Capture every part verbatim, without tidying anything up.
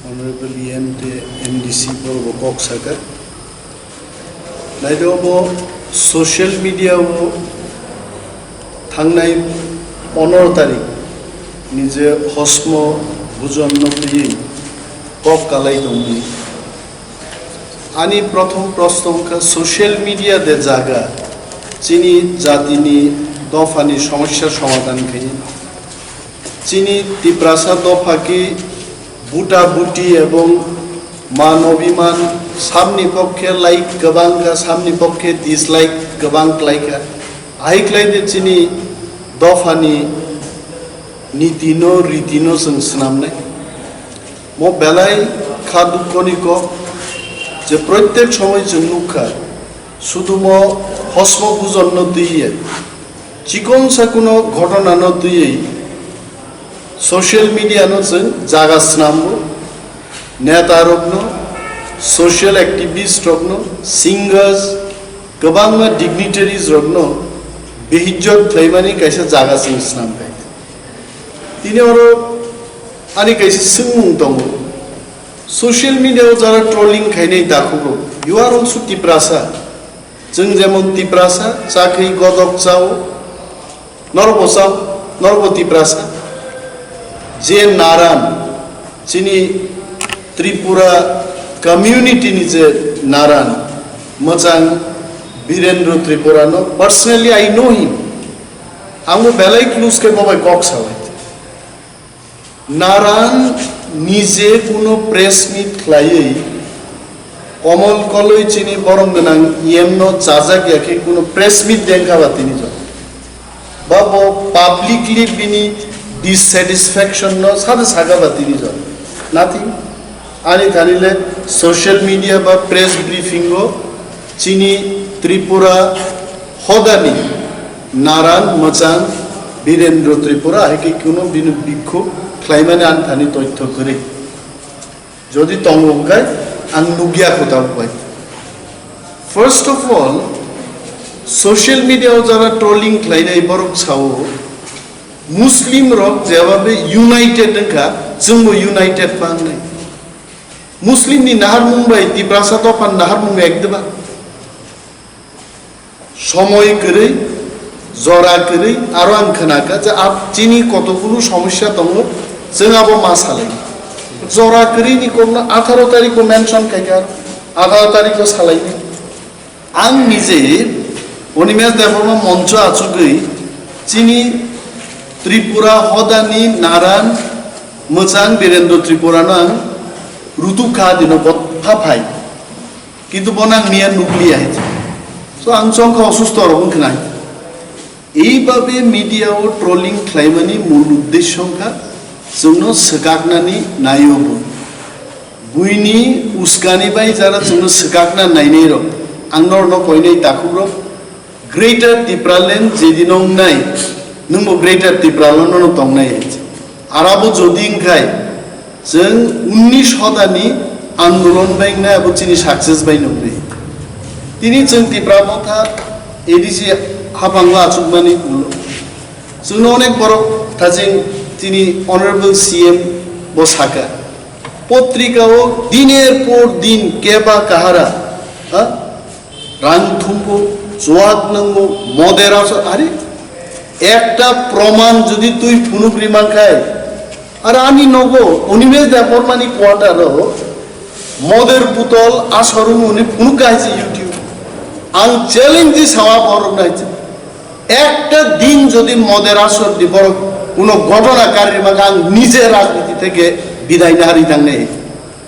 Honorable E M tei M D C borok kok saka. Naidi obo social media o thangnai pondro tarik ni je hosmo bujon no twiwi kok kalai tongdi. Ani prothom proshno wngkha social media de jaga chini jatini dophani somosya somadhan khaini. Chini Tiprasa dopha ki buta buti ebong man obiman samni pokkhe like kwbang kha, samni pokkhe dislike kwbang klai kha. Ahai klai de chini dophani niti no riti no chwng swnamnai. Mo belai kha dukho ni kok je proitek somoi chwng nukha sudumo hosmo bujon no twiwi chikon sakuno ghotona no twiwi social media no chwng jaga swnambo, neta rokno, social activist rokno, singers, kwbangma dignitaries rokno behijjot khlaimani kaisa jaga chwng swnam kha. Tini oro ani kaisa swngmung tongo, social media o jara trolling khainai dakhukrok, you are also Tiprasa. Chwng jemon Tiprasa, chakri godok chao, norbo chao, norbo Tiprasa. Je naran, chini Tripura community ni je naran, mwchang Birendra Tripura no, personally I know him. Ang bo belai close khe bo bai kok sawai. Naran nije kuno press meet khlaiwi Komol Koloi chini borom gwnang E M no chajak ya khe kuno press meet dengkha ba tini jora. Ba bo publicly bini dissatisfaction no sade saka ba tini jora. Nothing. Ani thani le social media ba press briefing o chini Tripura hodani naran mwchang Birendra Tripura hai khe kuno bini bikhu khlaimani ani thani toitho kwrwi. Jodi tongo hwnkhe ang nukya kho tabuk bai. First of all, social media o jara trolling khlainai borok sao, Muslim rok jebabe united wngkha, chwngbo united pangnai. Muslim ni naharmung bai Tiprasa dophan naharmung ek diba? Somoi kwrwi, jora kwrwi, aro ang khna kha je ap-, chini kotokulu somosya tongo, chwng abo ma salai. Jora kwrwi ni kokno atharo tarikh o mention khai kha, atharo tarikh o salai. Ang nije Animesh Debbarma moncho achugwi chini Tripura hodani naran mwchang Birendra Tripura no ang rutuk kha dino bot pha phai. Kintu bono ang miya nukliya hai. So ang chongkha osusto rok wngkha nai. Eibabe media o trolling khlaimani mul uddesyo wngkha chwngno swkaknani naio bo. Buini uskani bai jara chwngno swkakna nainai rok. Ang norno koinai takhuk rok Greater Tipraland jedino wngnai nwngbo Greater Tipraland no tongnai hai. Arabo jodi wngkhai, chwng unnish hodani andolon bai wngnai abo chini success bai nukdi. Tini chwng Tipra Motha A D C haphango achukmani ulo. Chwngno onek borok thaching chini Honorable C M bo saka. Potrika o diner por din keba kahara, ha? Rang thumbo, chuak nangbo, moder asor, are ekta proman jodi twi phunuk ri mankhai, are ani nogo Animesh Debbarmani quarter o moder butol asor wngmani phunuk kha hai se YouTube. Ang challenge di sawa borok nai se. Ekta din jodi moder asor di borok kuno ghotona kari ri mankhai ang nije rajniti theke bidai nari tangnai.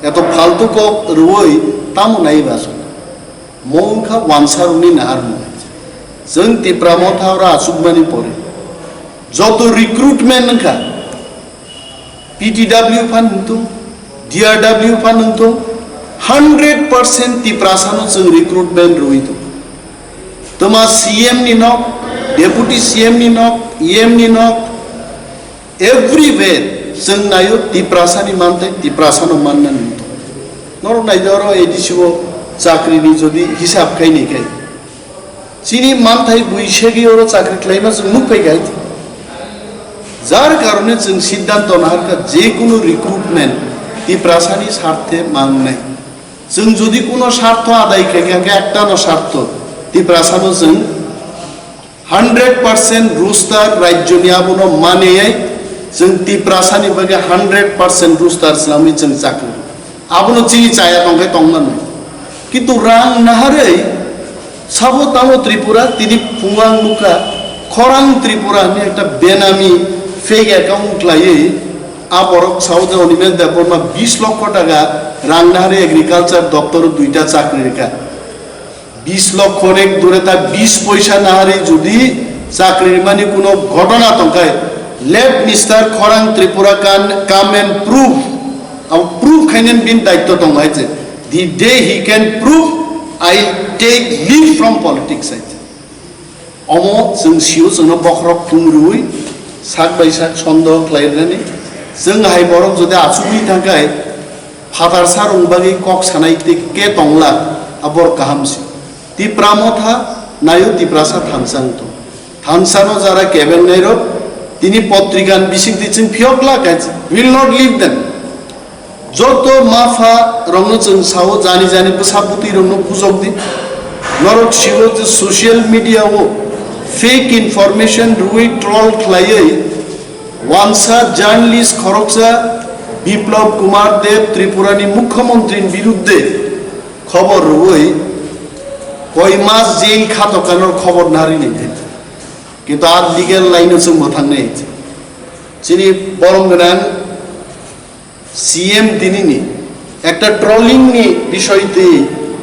Eto faltu kok rwoi tamo nai ba asor. Mo wngkha wansarokni naharmung. Chwng Tipra Motha oro achukmani pore joto recruitment wngkha, P T W phan wngthung, D R W phan wngthung, hundred percent Tiprasano chwng recruitment rwui tongo. Twma C M ni nok, Deputy C M ni nok, E M ni nok, everywhere chwng naio Tiprasani manthai, Tiprasano mannani wngthung. Norok naidi oro A D C o chakrini jodi hisab khaini khai, chini manthai bui segwi oro chakri khlaima chwng nuk phai kha. Jar karone chwng siddhanto naharkha, je kunu recruitment Tiprasani sarthe mangnai. Chwng jodi kuno sartho adai khaikha, khe ektano sartho, Tiprasano chwng hundred percent roster rajyoni abono maneyai chwng Tiprasani bagwi hundred percent roster swnamwi chwng chakri. Abono chini chaya tongkhe tongmani. Kintu rang naharwi sabo tamo Tripura, tini phungo ang nukha, khorang Tripura hinwi ekta benami fake account khlaiwi a borok sao je Animesh Debbarma bis lokho taka rang naharwi agriculture doptoro duita chakri rikha. Bis lokho rek dure ta bis poisa naharwi jodi chakri rimani kuno ghotona tongkhai, let Mister Khorang Tripura can come and prove. Abo prove khainani bini daitto tongo hai je. The day he can prove, I'll take leave from politics hai je. Omo chwng sio, chwngno bokhorok thum rwui sak bai sak sondoh khlai rwnani. Chwng hai borok jodi achugwi thangkhai, phatar sarung bagwi kok sanai tei ke tongla, a borok kaham si. Tipra Motha naio Tiprasa thansa wngtong. Thansano jara kebengnai rok tini potrika ni bising twi chwng phiyok la, will not leave them. Joto mapha rokno chwng sao, jani jani bwsa bwtwi rokno bujok di. Norok sio je social media o fake information rwui troll khlaiwi wansa journalist khoroksa Biplab Kumar Deb Tripura ni Mukhyamantri ni birudde khobor rwui koi mas jail khato kanor khobor nari ni. Kintu a legal line o chwng mwthang nai. Chini borom gwnang C M tinini ekta trolling ni bisoi twi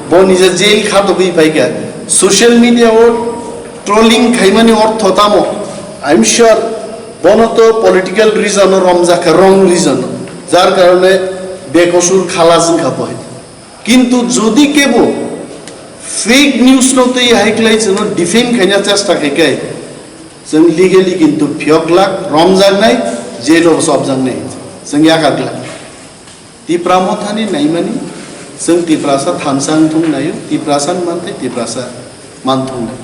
bo nija jail khatogwi phaikha. Social media o trolling khaimani ortho tamo? I'm sure bono to political reason o romjakha, wrong reason o. Jar karone bekosur khalas wngkha bo hai. Kintu jodi kebo fake news no twi hai khlai chwngno defend khaina chesta khai kai, chwng legally kintu phiyok glak, romjaknai, jail o chopjaknai, chwng yakar glak. Tipra Mothani naimani, chwng Tiprasa thansa wngthung naio, Tiprasa manthai, Tiprasa manthung nai.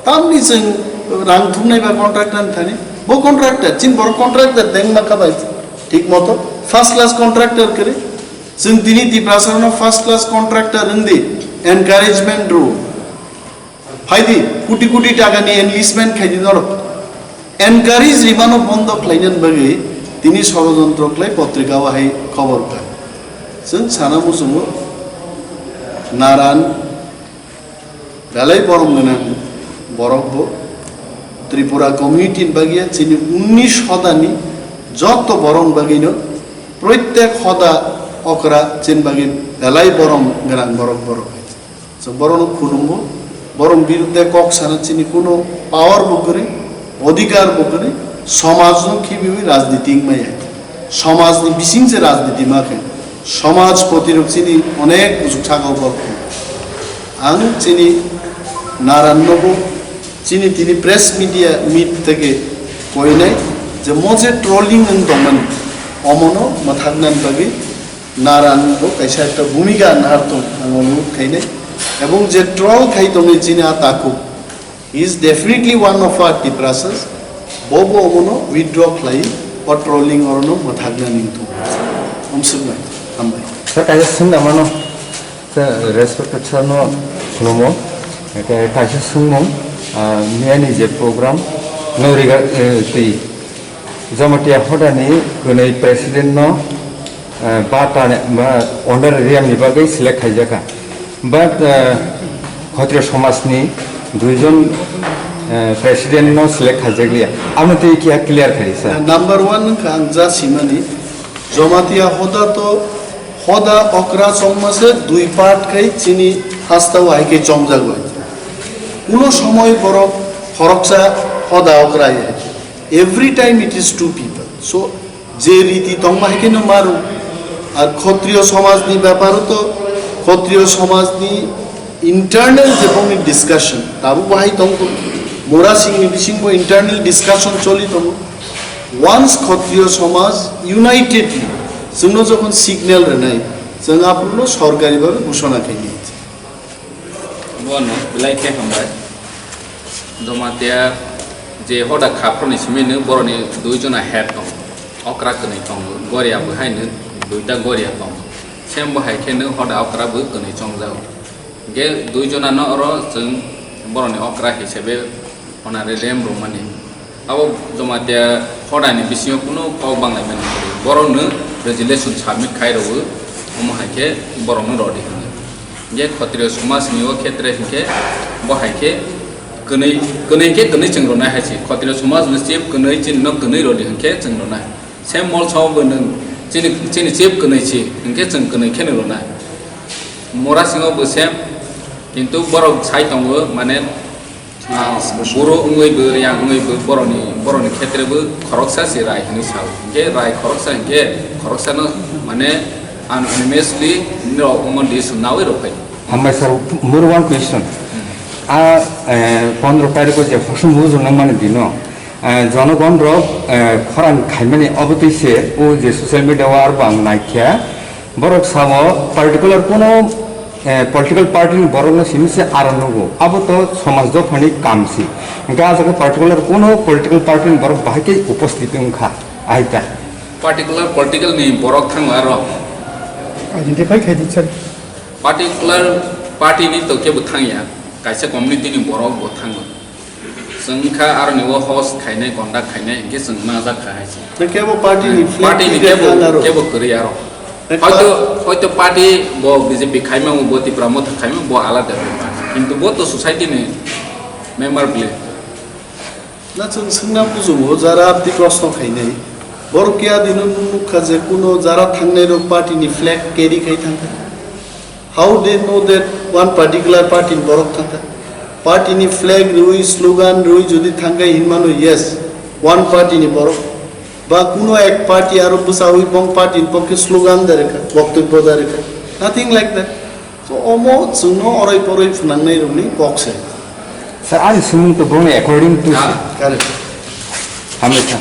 Tamni chwng rang thumnai ba contractor ni thani, bo contractor, chini borok contractor deng ma kabai, thik moto first class contractor kwrwi. Chwng tini Tiprasa no first class contractor wngdi, encouragement rw. Phaidi, kuti kuti taka ni enlistment khaidi norok. Encourage rimano bondo khlainani bagwi tini sorojontro khlai potrika o hai khobor kha. Chwng sana muchungo naran belai borom gwnang borok bo Tripura community ni bagwi chini unnish hodani joto borok bagwino proitek hoda okra chini bagwi belai borom gwnang borok borok. Chwng borokno khulumgo, borok birudde kok sana chini kuno power bo kwrwi, odhikar bo kwrwi, somajno khibiwi rajniti wngmaya. Somajni bising se rajniti ma khe, somaj potirok chini onek bujuk sakao borok. Ang chini narannobo chini tini press media meet theke koinai je mo je trolling wng tongmani, omono mwthaknani bagwi Naran bo kaisa ekta bhumika nahar tong, ang o nuk khainai. Ebong je troll khai tongwi chini a takhuk, he is definitely one of our Tiprasas. Bo bo omono withdraw khlai, o trolling orono mwthakna ning tong. Omsuknai, hambai. Sir, kaisa swngna mano, sir, respected sir no khulumo. Ka-, kaisa swngmung, ah, miyani je program, no riga, eh, twi. Jamatia hodani kwnwi president no, eh, ba tane, ba honorarium ni bagwi select khaijakha. But, eh, Khatriya somajni duijon, eh, president no select khaijakliya. Amo tei kiya clear khai sa. Number one wngkha ang ja simani, Jamatia hoda to, hoda okra chongma se dui part khai chini hastao hai khe chongjak bai. Kuno somoy borok khoroksa hoda okra ya. Every time it is two people. So, je riti tongma hai khe no maru. Ar Khatriyo somajni beparo to, Khatriyo somajni internal je bongni discussion, tabu bahai tong to. Mora singni bisingbo internal discussion choli tongo. Once Khatriyo somaj unitedly, chwngno jokhon signal rwnai, chwng aphuru no sorkari bhabe ghoshona khainai. Bono belai khe hambai. Jamatia je hoda khaproni simi no boroni dui jona head tongo. Okra kwnwi tongo. Goria bo hai no Duita goria tong. Sem bo hai khe nwng hoda okra bo kwnwi chongjago. Ge dui jona no oro chwng boroni okra hisabe honare rem romani. Abo Jamatia hodani bisingo kuno kok banglai mani kwrwi. Borokno resolution submit khai rwo, omo hai khe borokno rodi hwnwi. Ge Khotriyo somajni o khetre hinkhe bo hai khe kwnwi, kwnwi hinkhe kwnwi chwng ronai hai se. Khotriyo somajni chief kwnwi chini no kwnwi rodi hinkhe chwng ronai. Same mol sao bo nwng chini, chini chief kwnwi si, hinkhe chwng kwnwi kheno rwnai. Mora singo bo same, kintu borok sai tongo, mane, ah, boro wngwi bo, riyang wngwi bo, boroni, boroni khetre bo khoroksa se rai hinwi sao. Hinkhe rai khoroksa hinkhe khoroksano, mane, unanimously norok omo decision nawi rok phai. Hambai sir, more one question. A, eh, pondro tarikh o je phosong mujung nang mani dino, eh, jonogon rok, eh, khorang khaimani obotwi se o je social media o arbo ang naikha. Borok sao particular kono, eh, political party ni borok no simi se aro nugo. Abo to somaj dophani kam si. Hingke a jaga particular kono political party ni borok bahai khe upasthit wngkha. Ahai ta. Particular political ni borok thango aro. Identify khai di sir. Particular party ni to kebo thangya, kaisa community ni borok bo thango. Chwng wngkha aroni o host khainai, conduct khainai, hinkhe chwng majak kha hai se. Na kebo party ni flag Party ni kebo, kebo kwrwi aro. Hoito, hoito party bo B J P khaima, bo Tipra Motha khaima, bo alada bepar. Kintu bo to society ni member bile. Na chwng swngna muchungo, jara abdi proshno khainai. Borok kiya dino nukha je kuno jara thangnai rok party ni flag carry khai thangkha. How they know that one particular party ni borok thangkha? Party ni flag rwi, slogan rwi jodi thangkha hinmano, yes, one party ni borok. Ba kuno ek party aro bwsawi bong party ni pokhe slogan da rwkha, boktobbo da rwkha. Nothing like that. So, omo chwngno oroi poroi phwnangnai rokni kok se. Sir, ani swngmung to bongni according to Ah, correct. Hamle kha.